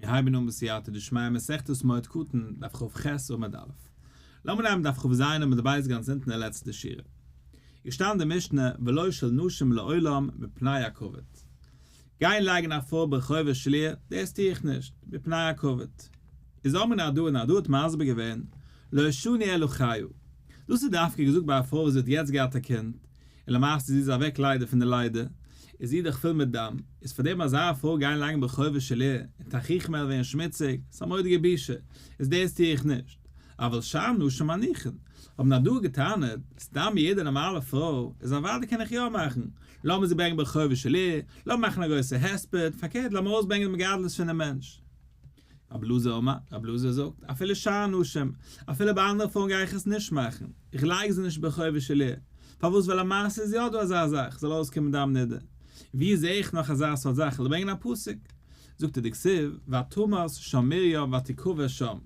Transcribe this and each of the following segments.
מיר הייבן אן בסייעתא דשמיא מסכת מועד קטן, דף כ"ח עמוד א'. לאמיר נעמען דף כ"ז עמוד ב' גאנץ אונטן די לעצטע שורה. געשטאנען די משנה ולא של נשים לעולם מפני הכבוד. גיין לייגן א פרוי ברחובה של עיר, דאס טו איך נישט, מפני הכבוד. איז אמר נהרדעא און נהרדעא האט מסביר געווען, לא שנו אלא חיה. דאס איז דווקא געזאגט ביי א פרוי וואס זי האט יעצט געהאט א קינד, און למעשה זי איז אוועק ליידער פון די לידה, איז זי דאך פול מיט דם, איז פאר דעם אזא פרוי גיין לייגן ברחובה של עיר, און תכריכים וועלן ווערן שמוציג, ס'איז א מורא'דיגע בושה, איז דאס טו איך נישט. אבל שאר נשים מניחין, האבן נהרדעא געטענה'ט, סתם יעדע נארמאלע פרוי, איז אוודאי קען איך יא מאכן, לאמיר זי ברענגען ברחובה של עיר, לאמיר מאכן א גרויסע הספד, פארקערט לאמיר ארויסברענגען דעם גדלות פונעם מענטש. רבי אלעזר אמר, רבי אלעזר זאגט, אפילו שאר נשים, אפילו ביי אנדערע פרויען גיי איך עס נישט מאכן, איך לייג זיי נישט ברחובה של עיר, פארוואס ווייל למעשה איז יא דא אזא זאך, זאל אויסקומען דם נידה, ווי זעה איך נאך אזא סארט זאך, כ'וועל ברענגען א פסוק, זאגט ער דכתיב, ותמת שם מרים ותקבר שם,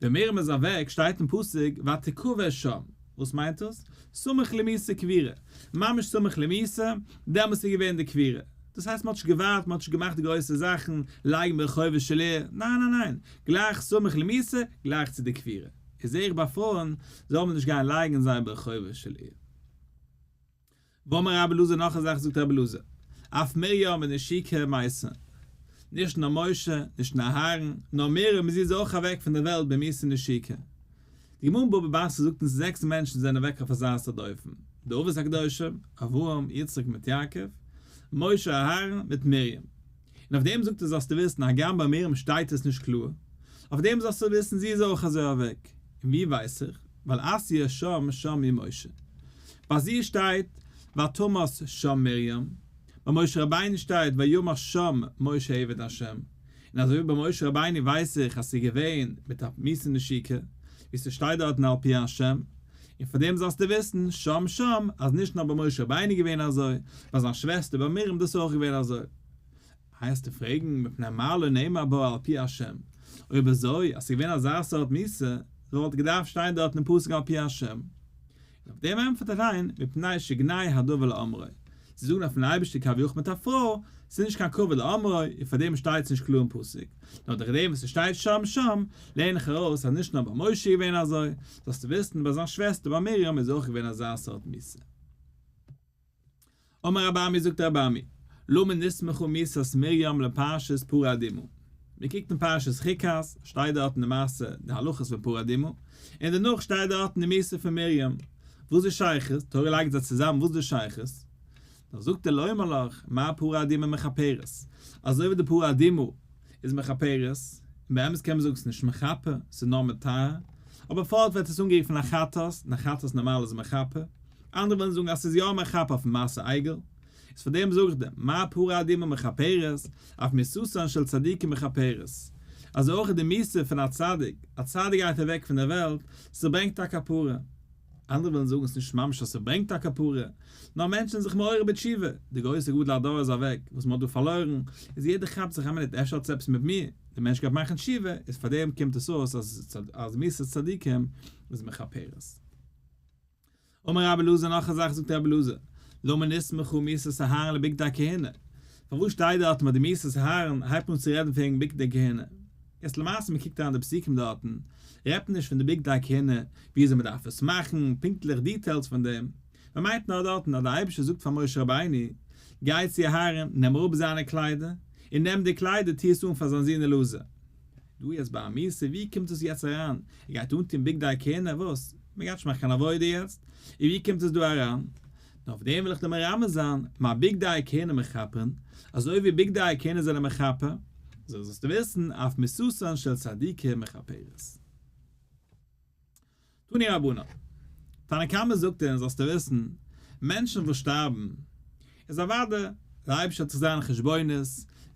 ווען מרים איז אוועק שטייט אין פסוק ותקבר שם, וואס מיינט דאס? סמוך למיתה קבורה, ממש סמוך למיתה, דעמאלס איז געווען די קבורה, דאס הייסט מען האט נישט געווארט, מען האט נישט געמאכט די גרויסע זאכן, לייגן ברחובה של עיר, ניין ניין ניין, גלייך סמוך למיתה, גלייך צו די קבורה, איז זעה איך ביי פרויען זאל מען נישט גיין לייגן זיי ברחובה של עיר. ואמר רבי אלעזר נאך א זאך זאגט רבי אלעזר, אף מרים בנשיקה מתה, נישט נאר משה, נישט נאר אהרן, נאר מרים זי איז אויך אוועק פון דער וועלט במיתה נשיקה. די גמרא אין בבא בתרא זאגט אונז זעקס מענטשן זענען אוועק אויף אזא סארט אופן, די אבות הקדושים, אברהם, יצחק מיט יעקב, משה, אהרן, מיט מרים. און אויף דעם זאגט ער זאלסטו וויסן הגם ביי מרים שטייט עס נישט קלאר, אויף דעם זאלסטו וויסן זי איז אויך אזוי אוועק, און ווי ווייס איך? ווייל אתיא שם שם היא משה. ביי זי שטייט ותמת שם מרים, ביי משה רבינו שטייט וימת שם משה עבד השם, און אזוי ווי ביי משה רבינו ווייס איך אז ס'איז געווען מיט א מיתה נשיקה, ווי ס'שטייט דארטן על פי השם, און פאר דעם זאלסטו וויסן שם שם אז נישט נאר ביי משה רבינו געווען אזוי, ביי זיין שוועסטער ביי מרים דאס איז אויך געווען אזוי. הייסטו פרעגן מפני מה לא נאמר בה על פי השם, אויב אזוי אז ס'איז געווען אזא סארט מיתה, וואלט געדארפט שטיין דארט אין פסוק על פי השם. און אויף דעם ענטפערט ער ניין, מפני שגנאי הדבר לאומרו, צו זאגן אויפן אייבערשטער כביכול מיט א פרוי, ס'איז נישט קיין כבוד לאומרו, און פאר דעם שטייט עס נישט קלאר אין פסוק, נאר דורך דעם וואס ס'שטייט שם שם, לערן איך ארויס אז נישט נאר ביי משה איז געווען אזוי, זאלסטו וויסן ביי זיין שוועסטער ביי מרים איז אויך געווען אזא סארט מיתה. אמר רבי אמי זאגט רבי אמי, למה נסמכה מיתת מרים לפרשת פרה אדומה? מען קוקט אין פרשת חוקת, שטייט דארטן די מעשה די הלכות פון פרה אדומה, און דערנאך שטייט דארטן די מיתה פון מרים, וואס איז די שייכות? תורה לייגט זיי צוזאמען וואס איז די שייכות? דאך זאגט ער לומר לך, מה פרה אדומה מכפרת, אזוי ווי די פרה אדומה איז מכפרת, און באמת קען מען זאגן ס'איז נישט מכפר, ס'איז נאר מטהר, אבער פארט ווערט עס אנגערופן א חטאת, און א חטאת נארמאל איז מכפר. אנדערע ווילן זאגן אז ס'איז יא מכפר אויפן מעשה עגל, איז פאר דעם זאג איך דיר, מה פרה אדומה מכפרת, אף מיתתן של צדיקים מכפרת. אזוי אויך איז די מיתה פון א צדיק, א צדיק גייט אוועק פון דער וועלט, ס'ברענגט א כפרה. אנדערע ווילן זאגן ס'נישט ממש אז ס'ברענגט א כפרה, נאר מענטשן זענען זיך מעורר בתשובה, די גרויסע גדול הדור איז אוועק, וואס מ'האט דא פארלוירן, איז יעדער כאפט זיך א מינוט אפשר האט עס עפעס מיט מיר, דער מענטש גייט מאכן תשובה, איז פאר דעם קומט עס אויס אז מיתת צדיקים איז מכפרת. אמר רבי אלעזר נאך א זאך זאגט רבי אלעזר, למה נסמכה מיתת אהרן לבגדי כהונה, פארוואס שטייט דארטן ביי די מיתת אהרן הייבט מען אן צו רעדן וועגן בגדי כהונה, יעצט למעשה מען קוקט אריין די פסוקים דארטן רעדט מען נישט פון די בגדי כהונה ווי אזוי מען דארף עס מאכן, פונקטליך details פון דעם, מען מיינט נאר דארטן אז דער אייבערשטער זאגט פאר משה רבינו, גיי צו אהרן נעם אראפ זיינע קליידער, און נעם די קליידער טו עס אן פאר זיין זון אלעזר. דא יעצט ביי א מיתה ווי קומט עס יעצט אריין? ער גייט אנטון בגדי כהונה וואס? מען גייט נישט מאכן קיין עבודה יעצט, און ווי קומט עס דא אריין? נאר אויף דעם וויל איך דיר מרמז זיין, מה בגדי כהונה מכפרין, אזוי ווי בגדי כהונה זענען מכפר, אזוי זאלסטו וויסן, אף מיתתן של צדיקים מכפרת. תנו רבנן, תנא קמא זאגט אונז זאלסטו וויסן, מענטשן וואס שטארבן, איז אוודאי, דער אייבערשטער האט זיך זיינע חשבונות,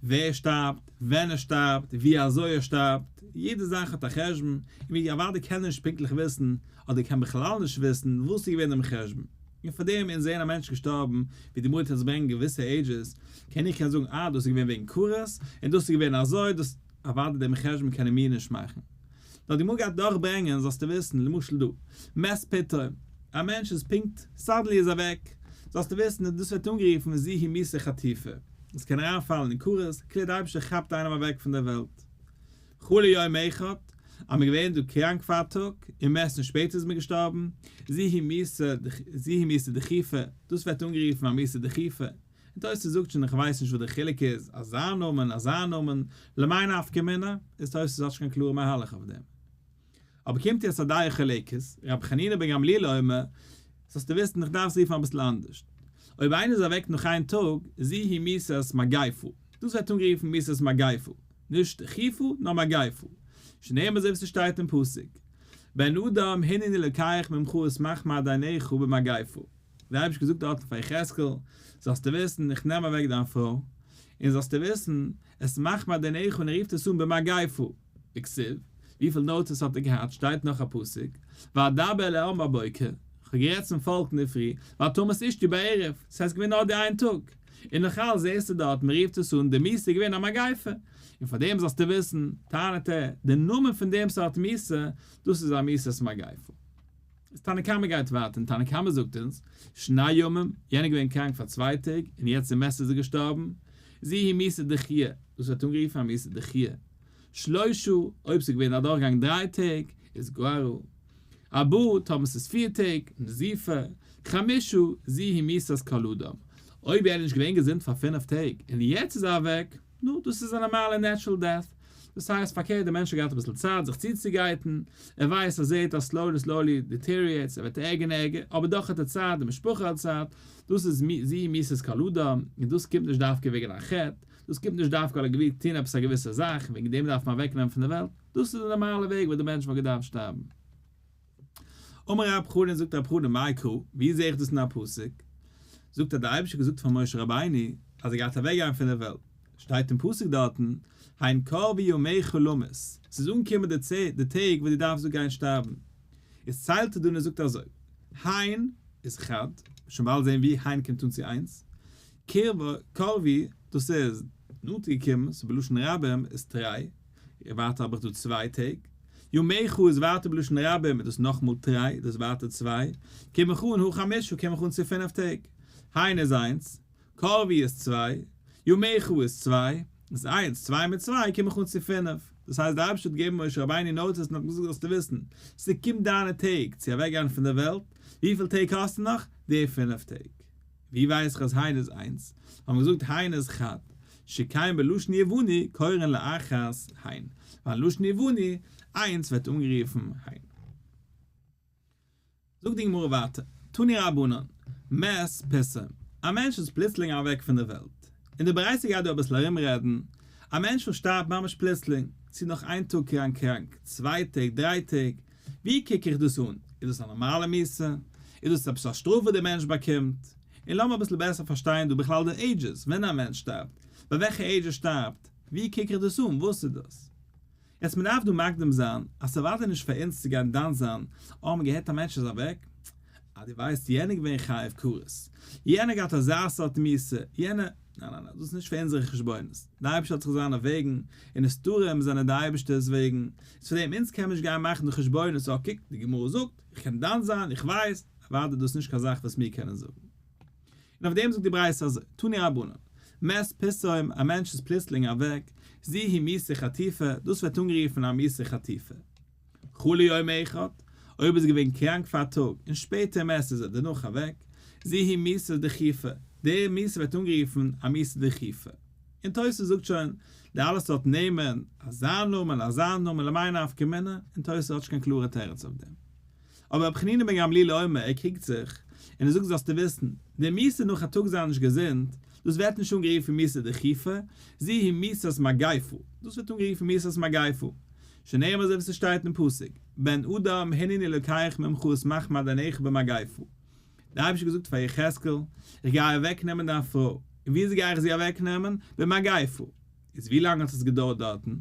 ווער שטארבט, ווען ער שטארבט, ווי אזוי ער שטארבט, יעדע זאך האט א חשבון, און מיר אוודאי קענען נישט פונקטליך וויסן, אדער קען בכלל נישט וויסן, וואס איז געווען דעם חשבון. און פאר דעם אונז זעען א מענטש געשטארבן, ווי די גמרא טוט אונז ברענגען געוויסע ages, קען איך קען זאגן אה דאס איז געווען וועגן כרת, און דאס איז געווען אזוי, דאס, אוודאי דעם חשבון קענען מיר נישט מאכן. נאר די גמרא גייט דאך ברענגען זאלסטו וויסן, למשל דא, מת פתאום, א מענטש איז פונקט, suddenly איז אוועק, זאלסטו וויסן אז דאס ווערט אנגערופן זו היא מיתה חטופה, עס קען אריינפאלן אין כרת, כאילו די אייבערשטער כאפט איינעם אוועק פון דער וועלט. חלה יום אחד, אז מ'איז געווען דא קראנק פאר א טאג, ומת און שפעטער איז מען געשטארבן, זו היא מיתה, זו היא מיתה דחופה, דאס ווערט אנגערופן א מיתה דחופה, און תוס' זאגט שוין איך ווייס נישט וואס די חילוק איז, אזא נאמען, אזא נאמען, למאי נפקא מינה, איז תוס' האט נישט קיין קלארע מהלך אויף דעם. אבער קומט יעצט א דעה חולקת, רבי חנינא בן גמליאל אומר, זאלסטו וויסן איך דארף עס רופן אביסל אנדערש. אויב איינער איז אוועק נאך איין טאג, זו היא מיתת מגיפה, דאס ווערט אנגערופן מיתת מגיפה, נישט דחופה נאר מגיפה, שנאמר אזוי ווי ס'שטייט אין פסוק, בן אדם הנני לוקח ממך את מחמד עיניך במגיפה, דער אייבערשטער האט געזאגט דארטן פאר יחזקאל, זאלסטו וויסן איך נעם אוועק דיין פרוי, און זאלסטו וויסן, את מחמד עיניך און ער רופט עס אן במגיפה. וכתיב, וויפיל notice האט ער געהאט, שטייט נאך א פסוק, ואדבר אל העם בבוקר, איך האב גערעדט צום פאלק אינדערפרי, ותמת אשתי בערב, ס'הייסט געווען נאר די איין טאג, און נאך אלס זעסטו דארט מען רופט עס אן די מיתה איז געווען א מגיפה, און פאר דעם זאלסטו וויסן, טענה'ט ער, די נאמען פון דעם סארט מיתה, דאס איז א מיתת מגיפה. איז תנא קמא גייט ווייטער און תנא קמא זאגט אונז, שני ימים, יענער איז געווען קראנק פאר צוויי טעג, און יעצט ומת איז ער געשטארבן, זו היא מיתה דחויה, דאס ווערט אנגערופן א מיתה דחויה. שלושה, אויב ס'איז געווען אדורכגעגאנגען דריי טעג, איז גערה. ארבעה, טאמער ס'איז פיר טעג, נזיפה. חמשה, זו היא מיתת כל אדם. אויב יענער איז נישט געווען געזונט פאר פינף טעג, און יעצט איז ער אוועק, נו, דאס איז א נארמאלע natural death. דאס הייסט פארקערט, דער מענטש האט געהאט אביסל צייט זיך צוצוגרייטן, ער ווייסט אז ער זעט אז slowly slowly deteriorates, ער ווערט ערגער און ערגער, אבער דאך האט ער צייט, די משפחה האט צייט, דאס איז זו היא מיתת כל אדם, און דאס קומט נישט דווקא וועגן א חטא, דאס קומט נישט דווקא ווייל ער האט געוואלט טון עפעס א געוויסע זאך און וועגן דעם דארף מען אוועקנעמען פון די וועלט, דאס איז די נארמאלע וועג וואס די מענטש וואלט געדארפט שטארבן. אמר רב חנין, זאגט רב חנין, מאי קרא, ווי זעה איך דאס אין א פסוק? זאגט ער, דער אייבערשטער האט געזאגט פאר משה רבינו אז ער גייט אוועקגיין פון די וועלט, שטייט אין פסוק דארטן, הן קרבו ימיך למות, ס'איז אנגעקומען די טעג וואס דו דארפסט דא גיין שטארבן. איז ציילט ער דא און ער זאגט אזוי, הן איז חד, שוין באלד זען ווי הן קומט אן צו איינס, קרבו, דאס איז נאנט געקומען, ס'איז בלשון רבים, איז תרי, ווייטער האב איך דא צוויי טעג, ימיך איז ווייטער בלשון רבים, איז דאס נאכאמאל תרי, דאס איז ווייטער צוויי, קום איך אן הא חמשה, קום איך אן צו פינף טעג, הן איז איינס, קרבו איז צוויי, ימיך איז צוויי, איז איינס, צוויי מיט צוויי קום איך אן צו פינף. דאס הייסט דער אייבערשטער האט געגעבן משה רבינו notice און האט געזאגט זאלסטו וויסן, ס'קומט דיינע טעג צו אוועקגיין פון דער וועלט, וויפיל טעג האסטו נאך? די פינף טעג. ווי ווייס איך אז הן איז איינס? האבן מיר געזאגט הן איז חד, שכן בלשון יווני קורין לאחת הן, ווייל לשון יווני, איינס ווערט אנגערופן הן. זאגט די גמרא ווייטער, תנו רבנן, מת פתאום, א מענטש איז פלוצלינג אוועק פון דער וועלט, און די ברייתא גייט דא אביסל ארומרעדן, א מענטש וואס שטארבט ממש פלוצלינג, צו נאך איין טאג קראנק קראנק, צוויי טעג, דריי טעג, ווי קוק איך דאס אן? איז דאס א נארמאלע מיתה? איז דאס עפעס א שטראף וואס דער מענטש באקומט? און לאמיר אביסל בעסער פארשטיין דא בכלל די ages, ווען א מענטש שטארבט, ביי וועלכע עידזש ער שטארבט, ווי קוק איך דאס אן, וואס איז דאס? יעצט מען דארף דא מקדים זיין אז ס'איז אוודאי נישט פאר אונז צו גיין דן זיין, אה מען געהערט א מענטש איז אוועק, אה דו ווייסט יענער געווען חייב כרת, יענער געהאט אזא סארט מיתה, יענער, ניין ניין ניין דאס איז נישט פאר אונזערע חשבונות, די אייבערשטער האט זיך זיינע וועגן, און נסתרים זענען די אייבערשטער'ס וועגן, איז פאר דעם אונז קען מען נישט גיין מאכן די חשבונות, אה קוק די גמרא זאגט, איך קען דן זיין, איך ווייס, אוודאי דאס איז נישט קיין זאך וואס מיר קענען זאגן. און אויף דעם זאגט די ברייתא אזוי, תנו רבנן, מת פתאום, א מענטש איז פלוצלינג אוועק, זו היא מיתה חטופה, דאס ווערט אנגערופן א מיתה חטופה. חלה יום אחד, אויב איז ער געווען קראנק פאר א טאג, און שפעטער מת איז ער דערנאך אוועק, זו היא מיתה דחופה, די מיתה ווערט אנגערופן א מיתה דחופה. און תוס' זאגט שוין, די אלע סארט נעמען, אזא נאמען, אזא נאמען, למאי נפקא מינה, און תוס' האט נישט קיין קלארע תירוץ אויף דעם. אבער רבי חנינא בן גמליאל אומר, ער קריגט זיך, און ער זאגט זאלסטו וויסן, די מיתה נאך א טאג זיין נישט געזונט, דאס ווערט נישט אנגערופן מיתה דחופה, זו היא מיתת מגיפה, דאס ווערט אנגערופן מיתת מגיפה, שנאמר אזוי ווי ס'שטייט אין פסוק, בן אדם הנני לוקח ממך את מחמד עיניך במגיפה. דער אייבערשטער האט געזאגט פאר יחזקאל, איך גיי אוועקנעמען דיין פרוי, און ווי אזוי גיי איך זי אוועקנעמען? במגיפה. איז ווי לאנג האט עס געדויערט דארטן?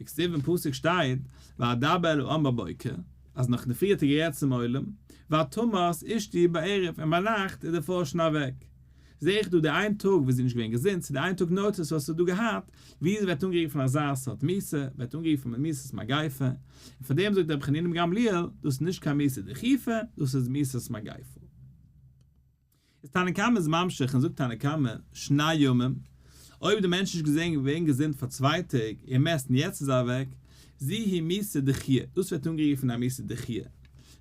וכתיב אין פסוק שטייט, ואדבר אל העם בבוקר, אז נאך אינדערפרי האט ער גערעדט צום עולם, ותמת אשתי בערב, און ביינאכט איז די פרוי שוין אוועק. זעה איך דא די איין טאג וואס זי איז נישט געווען געזונט, צו די איין טאג notice וואס האט דא געהאט, ווי עס ווערט אנגערופן אזא סארט מיתה, ווערט אנגערופן מיט מיתת מגיפה, און פאר דעם זאגט רבי חנינא בן גמליאל, דאס איז נישט קיין מיתה דחופה, דאס איז מיתת מגיפה. איז תנא קמא איז ממשיך און זאגט תנא קמא, שני ימים, אויב די מענטש איז נישט געזען געווען געזונט פאר צוויי טעג און מת און יעצט איז ער אוועק, זו היא מיתה דחויה, דאס ווערט אנגערופן א מיתה דחויה,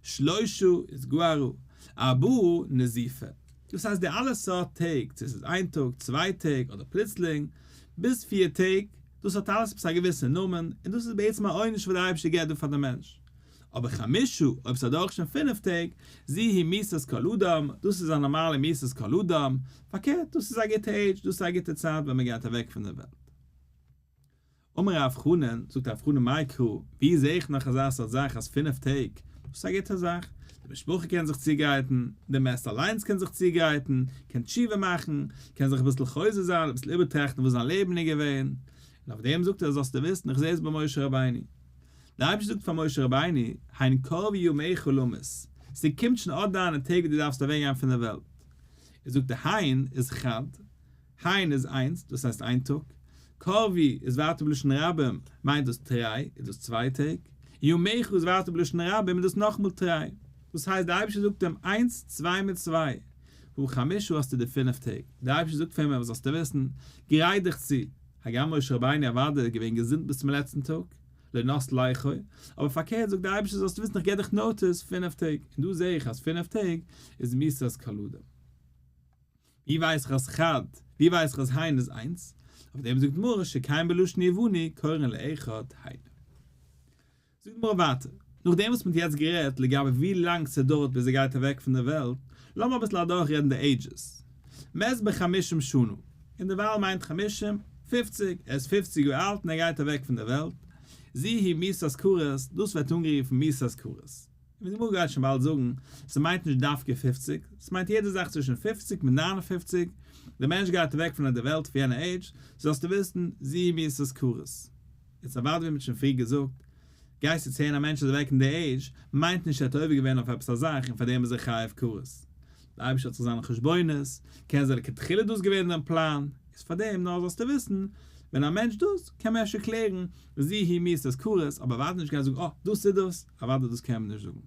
שלושה איתגרו, ארבעה נזיפה. דאס הייסט די אלע סארט טעג, צו עס איז איין טאג, צוויי טעג, אדער פלוצלינג, ביז פיר טעג, דאס האט אלעס עפעס א געוויסע נאמען, און דאס איז בעצם א עונש וואס דער אייבערשטער געבט דא פאר די מענטש. אבער חמשה, אויב ס'איז אדורך שוין פינף טעג, זו היא מיתת כל אדם, דאס איז א נארמאלע מיתת כל אדם, פארקערט, דאס איז א גוטע עידזש, דאס איז א גוטע צייט ווען מען גייט אוועק פון דער וועלט. אמר רב חנן, זאגט רב חנן מאי קרא, ווי זעה איך נאך אזא סארט זאך אז פינף טעג, דאס איז א גוטע זאך, די משפחה קען זיך צוגרייטן, די מת אליינס קען זיך צוגרייטן, קען תשובה מאכן, קען זיך אביסל חוזר זיין, אביסל איבערטראכטן וואס זיין לעבן איז געווען, און אויף דעם זאגט ער זאלסטו וויסן, איך זעה עס ביי משה רבינו. דער אייבערשטער זאגט פאר משה רבינו, הן קרבו ימיך למות, ס'קומט שוין אט דיינע טעג וואס דו דארפסט אוועקגיין פון דער וועלט. ער זאגט הן איז חד, הן איז איינס, דאס הייסט איין טאג, קרבו איז ווייטער בלשון רבים, מיינט דאס תרי, איז דאס צוויי טעג, ימיך איז ווייטער בלשון רבים, איז דאס נאכאמאל תרי. דאס הייסט דער אייבערשטער זאגט אים איינס, צוויי מיט צוויי, הא חמשה האסטו די פינף טעג. דער אייבערשטער זאגט פאר אים, זאלסטו וויסן, גרייט דיך צו, הגם משה רבינו אוודאי איז געווען געזונט ביז צום לעצטן טאג, לא נס לחו, אבער פארקערט זאגט דער אייבערשטער זאלסטו וויסן איך געב דיך notice פינף טעג, און דא זעה איך אז פינף טעג איז מיתת כל אדם. ווי ווייס איך אז חד, ווי ווייס איך אז הן איז איינס? אויף דעם זאגט גמרא שכן בלשון יווני קורין לאחד הן. זאגט די גמרא ווייטער, נאכדעם וואס מ'האט יעצט גערעדט לגבי ווי לאנג ס'דויערט ביז ער גייט אוועק פון דער וועלט, לאמיר אביסל אדורכרעדן די ages. מת בחמישים שנה, און דערווייל מיינט חמישים, פופציג, ער איז פופציג יאר אלט און ער גייט אוועק פון דער וועלט, זו היא מיתת כרת, דאס ווערט אנגערופן מיתת כרת. און ווי די גמרא גייט שוין באלד זאגן, ס'מיינט נישט דווקא פופציג, ס'מיינט יעדע זאך צווישן פופציג מיט ניין און פופציג, דער מענטש גייט אוועק פון דער וועלט פאר יענע עידזש, זאלסטו וויסן, זו היא מיתת כרת. יעצט אוודאי ווי מ'האט שוין פריער געזאגט, גייסטו צו הערן א מענטש איז אוועק אין די עידזש, מיינט נישט ער האט עובר געווען אויף עפעס א זאך און פאר דעם איז ער חייב כרת. דער אייבערשטער האט זיך זיינע חשבונות, קען זיין לכתחילה דאס געווען זיין פלאן, איז פאר דעם נאר זאלסטו וויסן, ווען א מענטש דאס, קען מען אפשר קלערן, זו היא מיתת כרת, אבער אוודאי נישט גיין זאגן אה, דאס איז דאס, אוודאי דאס קען מען נישט זאגן.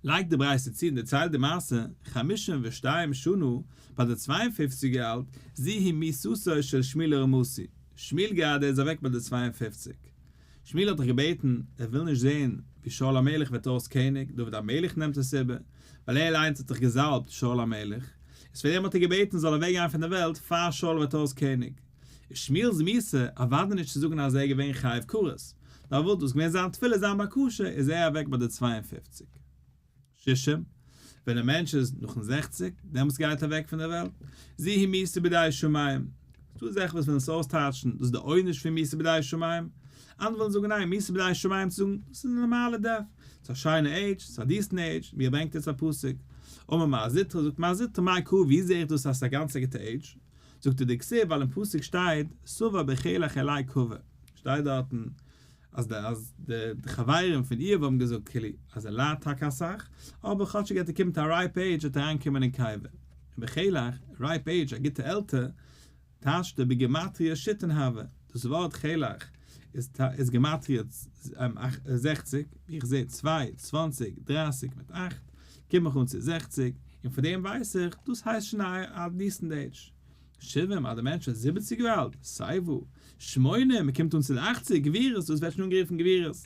לייגט די ברייתא צו און דערציילט די מעשה, חמישים ושתיים שנה, ביי די 52 יאר אלט, זו היא מיתתו של שמואל הרמתי, שמואל גראדע איז אוועק ביי די 52. שמואל האט דאך געבעטן, ער וויל נישט זען ווי שאול המלך ווערט אויס קעניג, דוד המלך נעמט עס איבער, ווייל ער אליינס האט דאך געזאלבט שאול המלך, איז פאר דעם האט ער געבעטן זאל אוועק גיין פון דער וועלט פאר שאול ווערט אויס קעניג. איז שמואל'ס מיתה אוודאי נישט צו זאגן אז ער איז געווען חייב כרת, נאר וואלט דאס געווען זיין תפילה זיין בקשה איז ער אוועק ביי די 52. שישים, ווען א מענטש איז נאכן זעכציג, דעמאלטס גייט ער אוועק פון דער וועלט, זו היא מיתה בידי שמים. ס'דא אזעלכע וואס ווילן עס אויסטייטשן, דאס איז די עונש פון מיתה בידי שמים. אנדערע ווילן זאגן ניין, מיתה בידי שמים צו זאגן, דאס איז א נארמאלע death, ס'איז א שיינע עידזש, ס'איז א decent age, ווי ער ברענגט יעצט א פסוק. אמר מר זוטרא, זאגט מר זוטרא מאי קרא, ווי זעה איך דאס אז ס'איז א גאנץ א גוטע עידזש? זאגט ער דכתיב ווייל אין פסוק שטייט סבר בחלך אלי קבר שטייט דארטן אז די אז די חברים פון איוב האבן געזאגט כאילו אז ער ליידט טאקע אסאך אבער כאטשיג ער האט געקומען מיט א ripe age וועט ער אריינקומען אין קבר און בחלך ripe age א גוטע עלטער טייטשט ער בגימטריא שיתין הוה דאס ווארט חלך איז איז גימטריא 60 ווי איך זעה צוויי צוואנציג דרייסיג מיט אכט קום איך אן צו זעכציג, און פון דעם ווייס איך, דאס הייסט שוין א decent age. שבעים, אז דער מענטש איז זיבעציג יאר אלט, שיבה, שמונים, מען קומט אן צו די אכציג, גבורות, דאס ווערט שוין אנגערופן גבורות.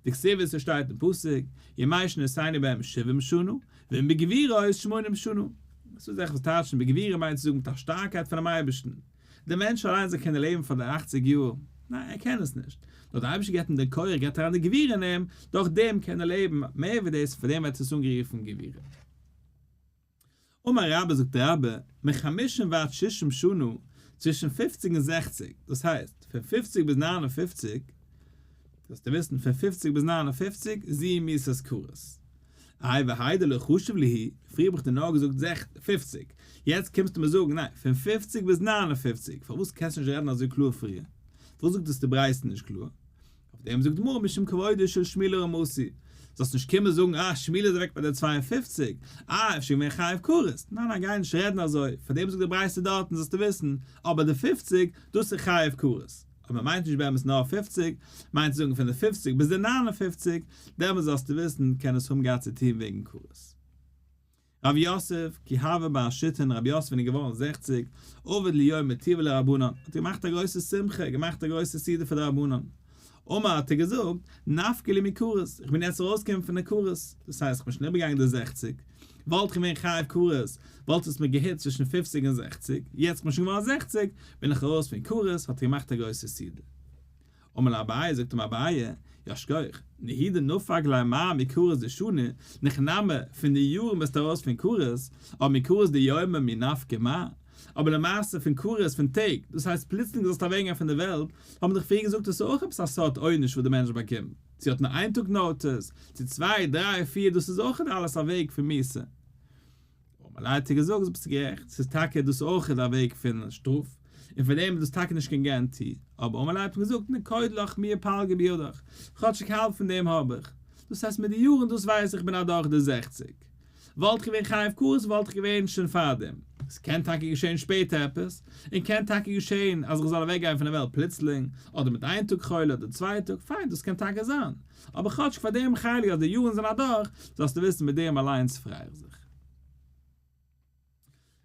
דכתיב ווי ס'שטייט אין פסוק, ימי שנותינו בהם שבעים שנה, ואם בגבורות שמונים שנה. דאס איז זאכן וואס טייטשן בגבורה מיינט צו זאגן מיט א שטארקייט פונעם אייבערשטן. דער מענטש אליין זאל קענען לעבן פאר די אכציג יאר? ניין, ער קען עס נישט. נאר דער אייבערשטער געבט אים דעם כח, געבט אריין די גבורה אין אים, דורך דעם קען ער לעבן מער ווי דאס, פאר דעם ווערט עס אנגערופן גבורה. אמר רבה זאגט רבה, מחמישים ועד שישים שנה, צווישן פופציג און זעכציג, דאס הייסט, פון פופציג ביז ניין און פופציג, זאלסטו וויסן, פון פופציג ביז ניין און פופציג, זו מיתת כרת. איי והאי דלא חשיב להו, פריער האב איך דיר נאר געזאגט פופציג, יעצט קומסטו מיר זאגן ניין, פון פופציג ביז ניין און פופציג, פארוואס קענסטו נישט רעדן אזוי קלאר פריער? פארוואס זאגט דאס די ברייתא נישט קלאר? אויף דעם זאגט די גמרא משום כבודו של שמואל הרמתי, זאלסט נישט קומען זאגן אה שמואל איז אוועק ביי די 52, אה אפשר געווען חייב כרת, ניין ניין גיי נישט רעדן אזוי, פאר דעם זאגט די ברייתא דארטן זאלסטו וויסן, אבער די פופציג, דאס איז חייב כרת. אבער מען מיינט נישט באמת נאר פופציג, מיינט צו זאגן פון די פופציג ביז די ניין און פופציג, דעמאלס זאלסטו וויסן קען עס האבן געהאט צו טון וועגן כרת. רב יוסף, כי הוה בר שיתין, רב יוסף ווען איז געווארן זעכציג, עבד ליה יומא טובא לרבנן, האט געמאכט א גרויסע שמחה, געמאכט א גרויסע סעודה פאר די רבנן. אמר האט ער געזאגט, נפקא לי מכרת, איך בין יעצט ארויסגעקומען פון די כרת, דאס הייסט איך בין שוין איבערגעגאנגען די זעכציג, וואלט איך געווען חייב כרת, וואלט עס מיר געהיט צווישן פופציג און זעכציג, יעצט איך בין שוין געווארן זעכציג, בין איך ארויס פון כרת, האט ער געמאכט א גרויסע סעודה. אמר ליה אביי, זאגט אים אביי, יישר כח, נהי דנפק ליה מר מכרת דשני, הכי נמי, פון די יארן ביסטו ארויס פון כרת, אבער מכרת דיומי מי נפקא מר, אבער למעשה פון כרת פון טעג, דאס הייסט פלוצלינג זאלסטו אוועקגיין פון די וועלט, האט מען דאך פריער געזאגט דאס איז אויך עפעס א סארט עונש וואס די מענטש באקומט, צו האט נאר איין טאג notice, צו צוויי, דריי, פיר, דאס איז אויך אלעס א וועג פון מיתה. אמר ליה האט ער געזאגט, ביסט גערעכט, ס'איז טאקע דאס אויך א וועג פון שטראף, און פאר דעם איז דאס טאקע נישט קיין guarantee, אבער אמר ליה האט אים געזאגט, נקוד לך מיהא פלגא בידך, כאטשיג האלב פון דעם האב איך, דאס הייסט מיט די יארן דאס ווייס איך בין אדורך די זעכציג, וואלט איך געווען חייב כרת וואלט איך געווען שוין פארדעם. עס קען טאקע געשען שפעטער עפעס, און קען טאקע געשען אז איך זאל אוועק גיין פון די וועלט פלוצלינג, אדער מיט איין טאג חולה אדער צוויי טאג, פיין דאס קען טאקע זיין, אבער כאטשיג פאר דעם חלק אז די יארן זענען אדורך, זאלסטו וויסן מיט דעם אליינס פריי איך זיך.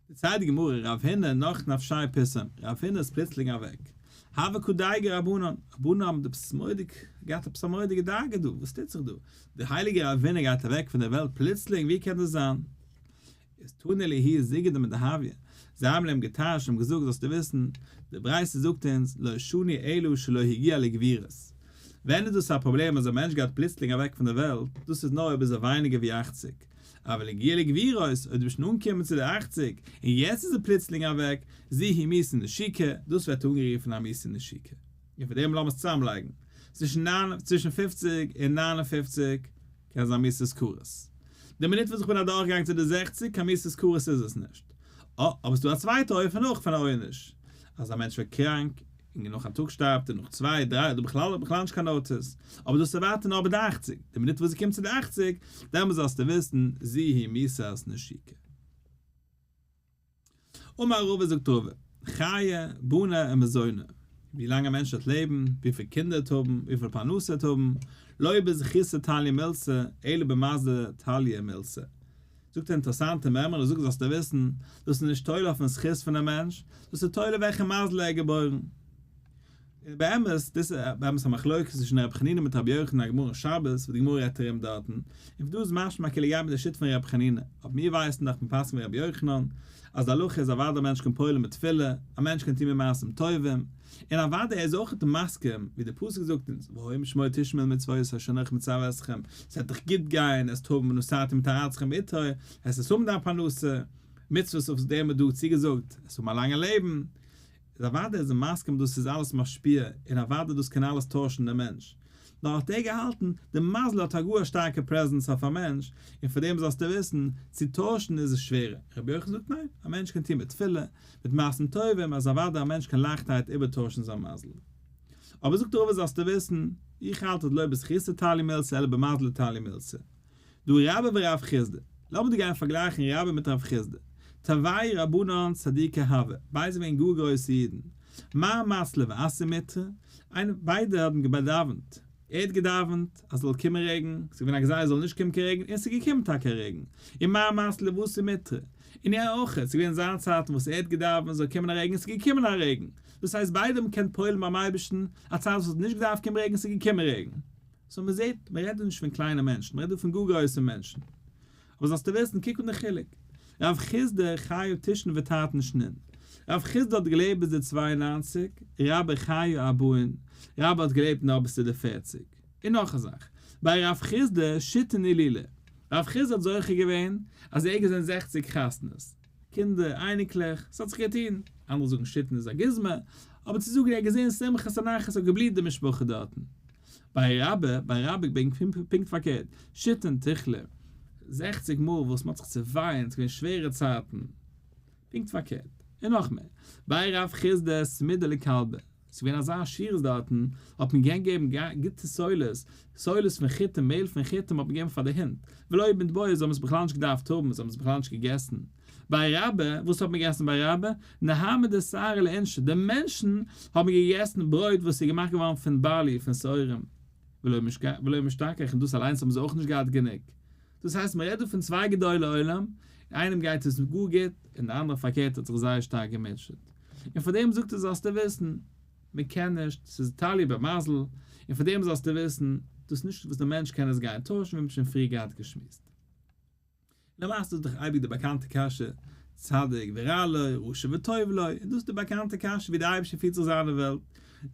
דערציילט די גמרא, רב הונא נח נפשיה פתאום, רב הונא איז פלוצלינג אוועק. הוו קא דייגי רבנן, רבנן האבן עפעס מורא'דיג, געהאט עפעס א מורא'דיגע דאגה דא, וואס טוט זיך דא? דער הייליגער רב הונא גייט אוועק פון דער וועלט פלוצלינג, ווי קען דאס זיין? איז תנו להו זוגא דמדהביא, זיי האבן אים געטייטשט און געזאגט, זאלסטו וויסן, די ברייתא זאגט אונז, לא שנו אלא שלא הגיע לגבורות. ווען איז דאס א פראבלעם אז א מענטש גייט פלוצלינג אוועק פון דער וועלט, דאס איז נאר אויב איז ער ווייניגער ווי אכציג, אבל הגיע לגבורות, אויב דו ביסט שוין אנגעקומען צו די אכציג, און יעצט איז ער פלוצלינג אוועק, זו היא מיתה נשיקה, דאס ווערט אנגערופן א מיתה נשיקה. און פאר דעם לאמיר עס צוזאמלייגן, צווישן ניין, צווישן פופציג און ניין און פופציג קען זיין מיתת כרת. די מינוט וואס איך בין אדורכגעגאנגען צו די זעכציג, קיין מיתת כרת איז עס נישט. אה, אבער ס'דא א צווייטע אופן אויך פון א עונש, אז א מענטש ווערט קראנק, און נאך א טאג שטארבט ער, נאך צוויי, דריי, אדער בכלל בכלל נישט קיין notice. אבער דאס איז ווייטער נאר ביי די אכציג. די מינוט וואס זי קומט צו די אכציג, דעמאלס זאלסטו וויסן, זו היא מיתת נשיקה. אמר רבא זאגט רבא, חיי, בני ומזוני, ווי לאנג א מענטש וועט לעבן, וויפיל קינדער ער וועט האבן, וויפיל פרנסה ער וועט האבן, לא בזכותא תליא מילתא, אלא במזלא תליא מילתא. זאגט א אינטערעסאנטע מימרא, ער זאגט זאלסטו וויסן, דאס איז נישט תולה אויפן זכות פונעם מענטש, דאס איז תולה וועלכע מזל ער איז געבוירן. און באמת, דאס איז באמת א מחלוקת צווישן רבי חנינא מיט רבי יוחנן א גמרא אין שבת, וואס די גמרא רעדט ארום דארטן, און פון דא איז משמע כאילו גייט מיט די שיטה פון רבי חנינא, אבער מיר ווייסן דאך מיר פסק'ן ווי רבי יוחנן, אז די הלכה איז אוודאי א מענטש קען פועל'ן מיט תפילה, א מענטש קען טון מיט מעשים טובים, און אוודאי ער איז אויך מסכים, ווי די פסוק זאגט אונז, והיה אם שמוע תשמעו אל מצותי אשר אנכי מצוה אתכם, ס'וועט דיך גוט גיין, עסט האבן ונתתי מטר ארצכם בעתו, עסט עס האבן דיין פרנסה, מצוות אויף דעם איז דא צוגעזאגט, עסט האבן א לאנגע לעבן, איז אוודאי איז ער מסכים דאס איז אלעס משפיע, און אוודאי דאס קען אלעס טוישן דעם מענטש. נאר האט ער געהאלטן, די מזל האט א גאר שטארקע presence אויף א מענטש, און פאר דעם זאלסטו וויסן, צו טוישן איז עס שווערער. רבי יוחנן זאגט ניין, א מענטש קען טון מיט תפילה, מיט מעשים טובים, אז אוודאי א מענטש קען לייכטערהייט איבערטוישן זיין מזל. אבער זאגט רבא זאלסטו וויסן, איך האלט אז לא בזכותא תליא מילתא אלא במזלא תליא מילתא. דהא רבה ורב חסדא. לאמיר דא גיין פארגלייכן רבה מיט רב חסדא. תרוייהו רבנן צדיקי הוו, ביידע זענען געווען גאר גרויסע אידן. מר מצלי ואתאי מטרא, איינער ביידע האבן געדאווענט. ער האט געדאווענט אז ס'זאל קומען רעגן, ס'איז געווען א גזירה ס'זאל נישט קומען קיין רעגן, און ס'איז געקומען טאקע א רעגן. און מר מצלי ואתא מטרא, און ער אויך, ס'איז געווען זיין צייטן וואס ער האט געדאווענט ס'זאל קומען א רעגן, און ס'איז געקומען א רעגן. דאס הייסט ביידע האבן געקענט פועל'ן ביים אייבערשטן, א צייט וואס ס'האט נישט געדארפט קומען רעגן, ס'איז געקומען רעגן. so מ'זעט, מ'רעדט דא נישט פון קליינע מענטשן, מ'רעדט דא פון גאר גרויסע מענטשן. אבער זאלסטו וויסן, קוק אן די חילוק. רב חסדא חייא תשעין ותרתין שנין. רב חסדא האט געלעבט ביז די 92, רבה חייא ארבעין, רבה האט געלעבט נאר ביז צו די פערציג. און נאך א זאך, ביי רב חסדא שיתין הילולי. רב חסדא האט זוכה געווען אז ער האט געזען זעכציג חתונות. קינדער, אייניקלעך, ס'האט זיך געטון. אנדערע זאגן שיתין איז א גוזמא, אבער צו זאגן ער האט געזען שמחות און נחת האט געבליט די משפחה דארטן. ביי רבה, ביי רבה פונקט פארקערט, שיתין תיכלי, זעכציג מאל וואס מ'האט זיך צעוויינט, ס'געווען שווערע צייטן, פונקט פארקערט, און נאך מער, ביי רב חסדא סמידא לכלבי, ס'איז געווען אזא עשירות דארטן, האט מען געגעבן גוטע סולת, סולת פון חיטים, מעהל פון חיטים האט מען געגעבן פאר די הינט, ולא מיתבעי, זיי האבן עס בכלל נישט געדארפט האבן, זיי האבן עס בכלל נישט געגעסן. ביי רבה, וואס האט מען געגעסן ביי רבה? נהמא דשערי לאינשי, די מענטשן האבן געגעסן ברויט וואס איז געמאכט געווארן פון barley, פון שעורים, ולא משתכח, און דאס אליינס האבן זיי אויך נישט געהאט גענוג. דאס הייסט מען רעדט דא פון צוויי גדולי עולם, איינעם גייט עס גאר גוט, און די אנדערע פארקערט האט זיך זייער שטארק געמוטשעט. און פאר דעם זאגט ער זאלסטו וויסן. מען קען נישט, ס'איז תלוי במזל, און פאר דעם זאלסטו וויסן, דאס איז נישט וואס דער מענטש קען עס גיין טוישן ווי מ'האט שוין פריער געהאט געשמועסט. למעשה איז דאך אייביג די באקאנטע קשיא, צדיק ורע לו, רשע וטוב לו, און דאס איז די באקאנטע קשיא ווי דער אייבערשטער פירט זיך זיינע וועלט.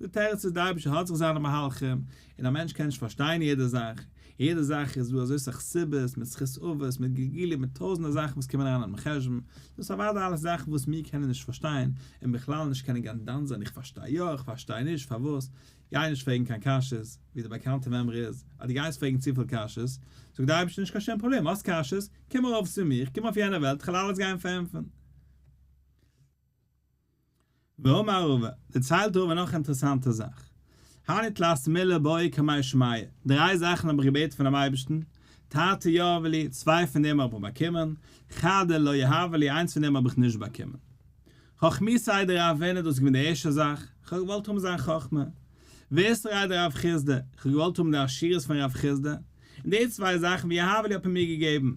די תירוץ איז, דער אייבערשטער האט זיך זיינע מהלכים, און א מענטש קען נישט פארשטיין יעדע זאך, אין יעדע זאך איז דא אזוי סאך סיבות, מיט זכות אבות, מיט גלגולים, מיט טויזענטער זאכן וואס קומען אריין אינעם חשבון, דאס איז אוודאי אלעס זאכן וואס מיר קענען נישט פארשטיין, און בכלל נישט קענען גיין דן זיין איך פארשטיי יא, איך פארשטיי נישט, פארוואס, גיי נישט פרעגן קיין קשיות, ווי די באקאנטע מימרא איז, אז דו גייסט פרעגן צופיל קשיות, זאגט דער אייבערשטער נישט קיין שום פראבלעם, האסט קשיות, קום ארויף צו מיר, קום אויף יענע וועלט, איך וועל אלעס גיין פארענטפערן. ואמר רבא, דערציילט רבא נאך א אינטערעסאנטע זאך, הני תלת מילי בעי קמי שמיא, דריי זאכן האב איך געבעטן פונעם אייבערשטן, תרתי יהבו לי, צוויי פון דעם האב איך באקומען, חדא לא יהבו לי, איינס פון דעם האב איך נישט באקומען. חכמתיה דרב הונא, דאס איז געווען די ערשטע זאך, איך האב געוואלט האבן זיין חכמה. ועשריה דרב חסדא, איך האב געוואלט האבן די עשירות פון רב חסדא, און די צוויי זאכן ויהבו לי האט מען מיר געגעבן.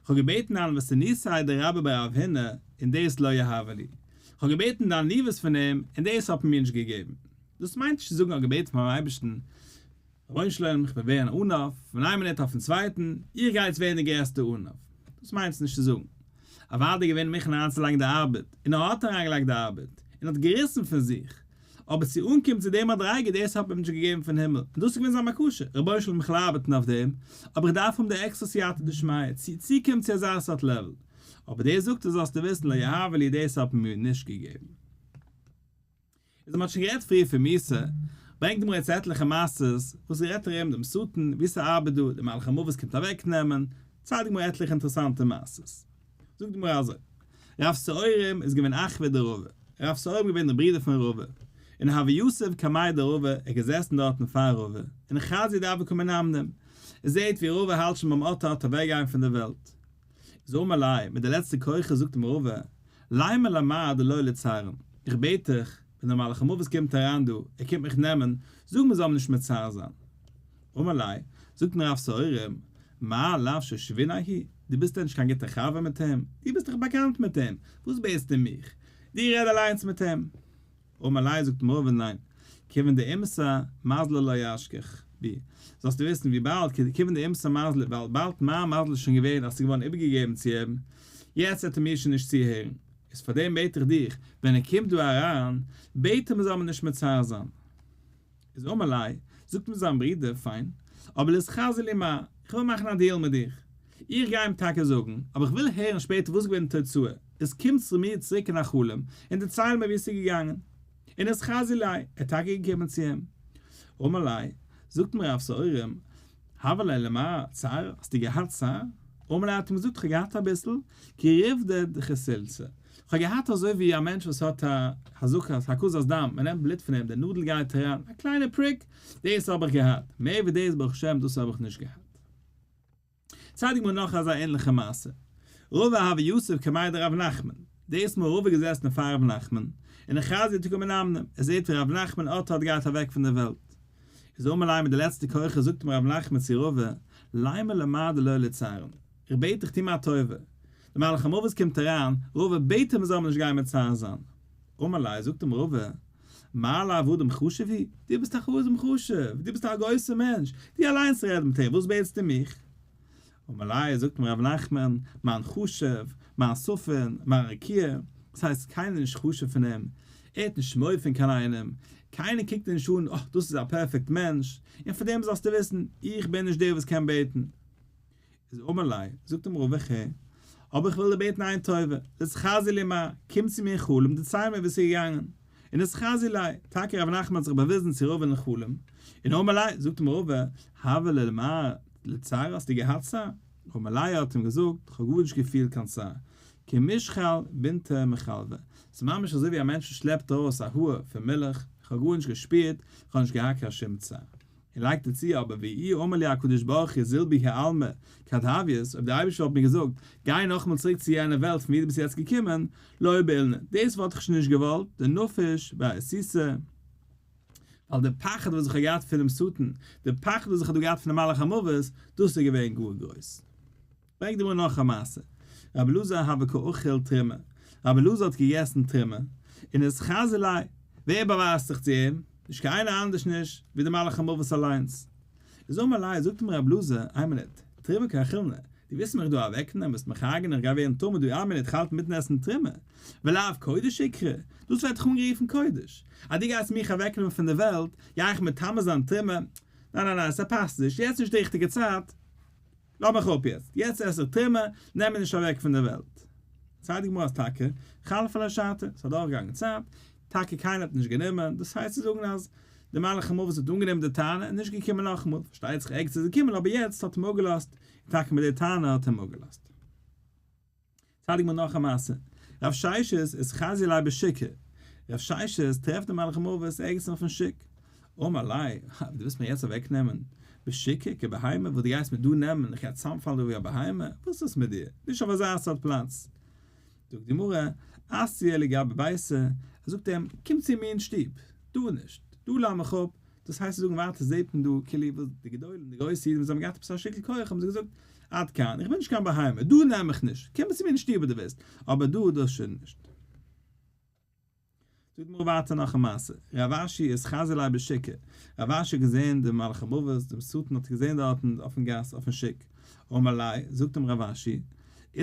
איך האב געבעטן ענוותנותיה דרבה בר רב הונא, און דאס לא יהבו לי. איך האב געבעטן די עניוות פון אים, און דאס האט מען מיר נישט געגעבן. דאס מיינט נישט צו זאגן איך האב געבעטן פונעם אייבערשטן, רבונו של עולם איך וויל ווערן עניו, פון איין מינוט אויפן צווייטן, איך גיי יעצט ווערן די גרעסטע עניו. דאס מיינט עס נישט צו זאגן. אוודאי געווען מוכן אריינצולייגן די ארבעט, און ער האט אריינגעלייגט די ארבעט, און האט געריסן פון זיך, אבער צו אנקומען צו די מדריגה דאס האט מען אים נישט געגעבן פון הימל, און דאס איז געווען זיין בקשה, רבונו של עולם איך וויל ארבעטן אויף דעם, אבער איך דארף האבן די עקסטערע סייעתא דשמיא צו צוקומען צו אזא סארט level, אבער דאס זאגט ער זאלסטו וויסן לא יהבו לי דאס האט מען מיר נישט געגעבן. איז מ'האט שוין גערעדט פריער פון מיתה, ברענגט די גמרא יעצט עטליכע מעשות וואס רעדט ארום דעם שטן, ווי ס'ארבעט דא, דער מלאך המוות קומט אוועק נעמען, ציילט די גמרא עטליכע אינטערעסאנטע מעשות. זאגט די גמרא אזוי, רב שעורים איז געווען אחוה דרבא, רב שעורים איז געווען דער ברודער פון רבא, און הוה יתיב קמיה דרבא, ער איז געזעסן דארטן פאר רבא, און חזייה דהוה קא מנמנם, ער זעט ווי רבא האלט שוין ביים אט אט אוועקגיין פון דער וועלט. איז אמר ליה, מיט די לעצטע כוחות זאגט אים רבא, לימא למר דלא לצערן, איך בעט דיך, ווען דער מלאך המוות קומט אריין דא, ער קומט מיך נעמען, זאג מען זאל אים נישט מצער זיין. אמר ליה, זאגט אים רב שעורים, מאי לאו שושביניה הוא, דו ביסט דען נישט קיין גוטער חבר מיט אים? דו ביסט דאך באקאנט מיט אים, וואס בעטסטו מיך? דו רעד אליינס מיט אים. אמר ליה זאגט אים רבא ניין, כיוון דאימסר מזליה לא אשכח בי, זאלסטו וויסן וויבאלד כיוון דאימסר מזליה ווייל באלד מיין מזל איז שוין געווען אז ס'איז געווארן איבערגעגעבן צו אים, יעצט וועט ער מיר שוין נישט צוהערן, איז פארדעם בעט איך דיך, ווען ער קומט דא אריין, בעט אים ער זאל מיר נישט מצער זיין. איז אמר ליה, זאגט אים זיין ברודער, פיין, אבער ליתחזי לי מר, איך וויל מאכן א deal מיט דיך, איך גיי אים טאקע זאגן, אבער איך וויל הערן שפעטער וואס איז געווען די תוצאה, איז קום צו מיר צוריק אין א חלום, און דערצייל מיר ווי עס איז געגאנגען. און אתחזי ליה, ער איז טאקע געקומען צו אים. אמר ליה, זאגט אים רב שעורים, הוה ליה למר צער, האסטו געהאט צער? אמר ליה האט אים געזאגט, איך האב געהאט אביסל, כריבדא דחסילתא, איך האב געהאט אזוי ווי א מענטש וואס האט א הזקת, הקזת דם, מען נעמט בלוט פון אים, די נאדל גייט אריין, א קליינע prick, דאס האב איך געהאט, מער ווי דאס ברוך השם דאס האב איך נישט געהאט. ציילט די גמרא נאך אזא ענליכע מעשה, רבא הוה יתיב קמיה דרב נחמן, דאס מאל רבא געזעסן פאר רב נחמן, און חזייה דקא מנמנם, ער זעט ווי רב נחמן אט אט גייט אוועק פון דער וועלט, איז אמר ליה מיט די לעצטע כוחות זאגט אים רב נחמן צו רבא, לימא למר דלא לצערן, איך בעט דיך טו מיר א טובה, דער מלאך המוות קומט אריין, רבא בעט אים ער זאל אים נישט גיין מצער זיין, אמר ליה זאגט אים רבא, מר לאו אדם חשוב הוא, דו ביסט דאך אדם חשוב, דו ביסט דאך א גרויסער מענטש, דו אליינס רעד מיט אים, וואס בעטסטו מיך? אמר ליה, זאגט אים ר' נחמן, מיין חשוב, מיין ספין, מיין רקיע, דאס הייסט קיינער איז נישט חשוב פון אים, ער האט נישט מורא פון קיין איינעם, קיינער קוקט אים נישט אן, אה, דאס איז א perfect מענטש, און פאר דעם זאלסטו וויסן, איך בין נישט דער וואס קען בעטן. איז אמר ליה, זאגט אים רבא ח, אבער איך וויל דיר בעטן איין טובה, ליתחזי לי מר, קום צו מיר אין חלום, דערצייל מיר ווי עס איז געגאנגען. און אתחזי ליה, טאקע רב נחמן האט זיך באוויזן צו רבא אין חלום, און אמר ליה, זאגט אים רבא, הוה ליה למר לצערא, האסטו געהאט צער? אמר ליה האט אים געזאגט, איך האב גארנישט געפילט קיין צער, כמשחל בינתא מחלבא, ס'איז ממש אזוי ווי א מענטש וואס שלעפט ארויס א האר פון מילך, איך האב גארנישט געשפירט, איך האב נישט געהאט קיין שום צער. און לייגט ער צו, אבער ואי אמר לי הקדוש ברוך הוא זיל בההוא עלמא כד הוית, אויב דער אייבערשטער וואלט מיר געזאגט, גיי נאכאמאל צוריק צו יענע וועלט פון ווי דו ביסט יעצט געקומען, לא בעילנא, דאס וואלט איך שוין נישט געוואלט, דנפיש בהסותא, ווייל די פחד וואס איך האב געהאט פונעם שטן, די פחד וואס איך האב דא געהאט פונעם מלאך המוות, דאס איז געווען גאר גרויס. ברענגט די גמרא נאך א מעשה, רבי אלעזר הוה קא אכיל תרומה, רבי אלעזר האט געגעסן תרומה, און אתחזי ליה. ווער באווייזט זיך צו אים? נישט קיין איינער אנדערש נישט ווי דער מלאך המוות אליינס. איז אמר ליה, זאגט אים רב אלעזר, איין מינוט, תרומה קאכילנא, דו ווילסט מיך דא אוועקנעמען, ווילסט מיך הרג'נען, איך גיי ווערן טמא דא, איין מינוט, כ'האלט אינמיטן עסן תרומה, ולאו קודש איקרי, דאס ווערט דאך אנגערופן קודש, אז דו גייסט מיך אוועקנעמען פון די וועלט, גיי איך מטמא זיין תרומה, ניין ניין ניין, ס'פאסט נישט, יעצט איז נישט די ריכטיגע צייט, לאז מיך אפ יעצט, יעצט עס איך תרומה, נעם מיר נישט אוועק פון די וועלט. ציילט די גמרא אז טאקע, חלפה ליה שעתא, ס'איז אדורכגעגאנגען צייט, טאקע קיינער האט נישט גענומען, דאס הייסט צו זאגן אז דער מלאך המוות האט אנגענומען די טענה און נישט געקומען נאכאמאל, פארשטייט זיך ערגעץ איז געקומען אבער יעצט האט אים אפגעלאזט, און טאקע מיט די טענה האט ער אים אפגעלאזט. ציילט די גמרא נאך א מעשה, רב ששת איז חזי ליה בשוקא, רב ששת טרעפט דעם מלאך המוות ערגעץ אויפן שוק, אמר ליה, דו ווילסט מיר יעצט אוועק נעמען בשוקא כבהמה, וואס דו גייסט מיר דא נעמען, איך גיי צאמפאלן דא ווי א בהמה, וואס איז מיט דיר, נישט אויף אזא סארט פלאץ. זאגט די גמרא, אתייה לגבי ביתיה, ער זאגט אים, קום צו מיר אין שטוב, דא נישט, דא לאז מיך אפ, דאס הייסט צו זאגן ווייטער זעט מען דא כאילו וואס די גדולים די גרויסע אידן וואס האבן געהאט עפעס א שטיקל כח האבן זיי געזאגט, עד כאן, איך בין נישט קיין בהמה, דא נעם מיך נישט, קום צו מיר אין שטוב אויב דו ווילסט, אבער דא דאס שוין נישט. זאגט די גמרא ווייטער נאך א מעשה, רב אשי אתחזי ליה בשוקא, רב אשי האט געזען דעם מלאך המוות, דעם שטן האט ער געזען דארטן אויפן גאס אויפן שוק, אמר ליה, זאגט אים רב אשי,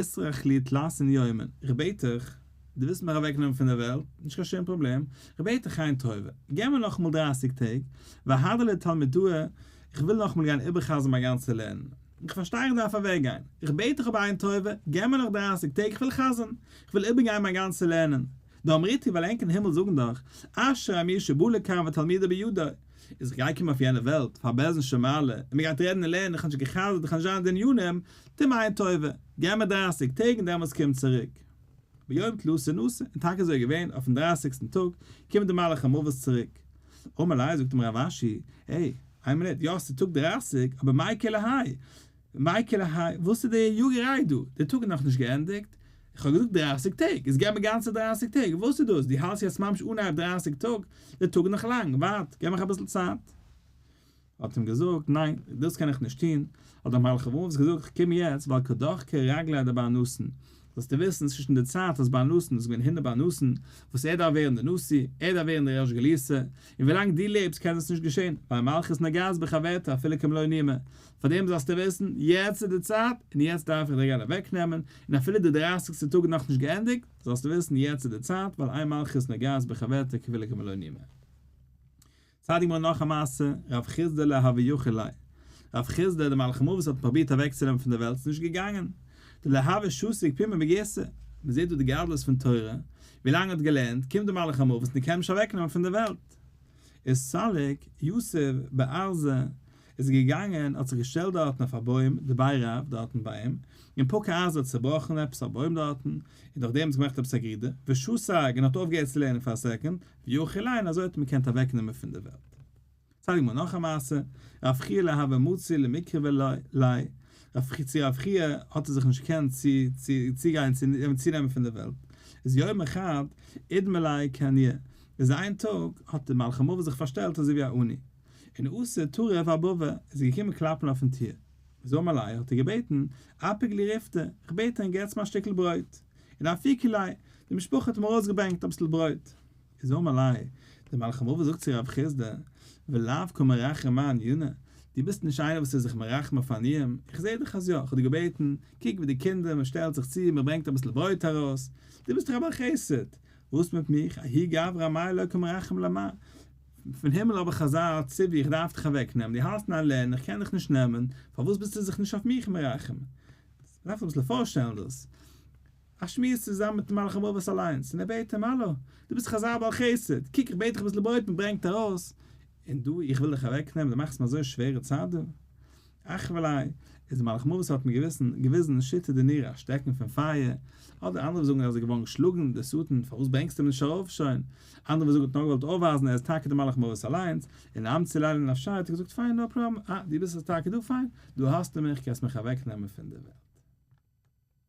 אתרח לי תלתין יומין, איך בעט דיך, דו ווילסט מיך אוועקנעמען פון דער וועלט, נישט קיין שום פראבלעם, איך בעט דיך איין טובה, געב מיר נאכאמאל דרייסיג טעג, ואהדר לתלמודאי, איך וויל נאכאמאל גיין איבער'חזר'ן מיין גאנצע לערנען, איך פארשטיי איך דארף אוועקגיין, איך בעט דיך אבער איין טובה, געב מיר נאך דרייסיג טעג, איך וויל חזר'ן, איך וויל איבערגיין מיין גאנצע לערנען. דאמריתו ווייל ענק אין הימל זאגן דאך, אשרי מי שבא לכאן ותלמודו בידו, איז איך גיי קומען אויף יענע וועלט, פאר בית דין של מעלה, און מען גייט רעדן און לערנען, איך האב נישט גע'חזר'ט, איך האב נישט זיין די ענינים, טו מיר איין טובה, געב מיר דרייסיג טעג און דעמאלטס קום צוריק. ביום תלתין אתא, און טאקע אזוי איז געווען, אויפן דרייסיגסטן טאג, קומט דער מלאך המוות צוריק. אמר ליה, זאגט אים רב אשי, העי, איין מינוט, יא ס'איז טאג דרייסיג, אבער מאי כולי האי? מאי כולי האי? וואס איז די יאגעריי דא? די טאג איז נאכנישט געענדיגט, איך האב געזאגט דרייסיג טעג, איז געב מיר גאנצע דרייסיג טעג, וואס איז דאס? דו האלסט יעצט ממש אנהייב דרייסיג טאג? די טאג איז נאך לאנג, ווארט, געב מיך אביסל צייט. האט אים געזאגט, ניין, דאס קען איך נישט טון, האט דער מלאך המוות געזאגט, איך קום יעצט ווייל קא דחקי רגליה דבר נתן, זאלסטו וויסן צווישן די צייט אז בר נתן איז געווען הונדערט בר נתן, וואס ער דארף ווערן די נשיא, ער דארף ווערן די ריש גלותא, און ווילאנג דו לעבסט קען דאס נישט געשען, ווייל מלכות נוגעת בחברתה אפילו כמלוא נימא, פארדעם זאלסטו וויסן, יעצט איז די צייט, און יעצט דארף איך דיר גיין אוועקנעמען, און אפילו די דרייסיגסטע טאג איז נאכנישט געענדיגט, זאלסטו וויסן, יעצט איז די צייט, ווייל אין מלכות נוגעת בחברתה אפילו כמלוא נימא. צייט די גמרא נאך א מעשה, רב חסדא לא הוה יכיל ליה. רב חסדא דער מלאך המוות האט פרובירט אוועקצונעמען פון דער וועלט, ס'איז נישט געגאנגען. דלא הוה שתיק פומיה מגירסא. מען זעט דא די גדלות פון תורה, ווי לאנג ער האט געלערנט, קומט דער מלאך המוות און קען אים נישט אוועקנעמען פון דער וועלט. איז סליק יתיב בארזא איז געגאנגען, האט זיך געשטעלט דארטן אויף א בוים, דבי רב, דארטן ביי אים, און פקע ארזא האט צעבראכן עפעס א בוים דארטן, און דורכדעם האט זיך געמאכט עפעס א גרידער, ושתק און האט אויפגעהערט צו לערנען פאר א סעקונד, ויכיל ליה אזוי האט מען געקענט אוועקנעמען פון די וועלט. צייג מיר נאך א מעשה, רב חייא לא הוה מצי למקרבא ליה, רב חייא צו רב חייא האט ער זיך נישט געקענט צו צו צוגיין צו אים צונעמען פון די וועלט, איז יומא חד אידמי ליה כעניא, איז איין טאג האט די מלאך המוות זיך פארשטעלט אזוי ווי א עני, און אתא טריף אבבא איז געקומען קלאפן אויפן טיר, איז אמר ליה האט ער געבעטן, אפיק לי ריפתא, איך בעט ענק געטס מיר א שטיקל ברויט, און אפיקו ליה, די משפחה האט אים ארויסגעברענגט אביסל ברויט. איז אמר ליה, דער מלאך המוות זאגט צו רב חסדא, ולאו קא מרחם מר עניינא, דו ביסט נישט איינער וואס איז זיך מרחם אויף עניים, איך זע דאך אז יא, איך האב דיר געבעטן, קוק ווי די קינדער, מען שטעלט זיך צו, מען ברענגט אביסל ברויט ארויס, דו ביסט דאך א בעל חסד, וואס מיט מיך, ההוא גברא אמאי לא קא מרחם למר, פון הימל האב איך אזא ציווי איך דארף דיך אוועק נעמען, דו האלסט אין איין לערנען, איך קען דיך נישט נעמען, פארוואס ביסטו זיך נישט אויף מיך מרחם? מען דארף אביסל פארשטעלן דאס. א שמועס צוזאמען מיטן מלאך המוות אליינס, און ער בעט אים, האלא, דו ביסט דאך אזא בעל חסד, קוק איך בעט דיך אביסל ברויט מען ברענגט ארויס, און דו, איך וויל דיך אוועקנעמען, דו מאכסט מיר אזוי שווערע צייט דא. אחוי ליה, איז דער מלאך המוות האט מיר געוויסן, געוויזן שיתא דנורא, א שטעקן פון פייער, אדער אנדערע וואס זאגן אז ער איז געווארן געשלאגן, דער שטן, פארוואס ברענגסטו אים נישט ארויף שוין? אנדערע וואס זאגן האט נאר געוואלט אויפווייזן ער איז טאקע דער מלאך המוות אליינס, און אמצי ליה לנפשיה האט ער געזאגט פיין no problem, אה, דו ביסט עס טאקע דא, פיין, דא האסטו מיך, קענסט מיך אוועקנעמען פון דער וועלט.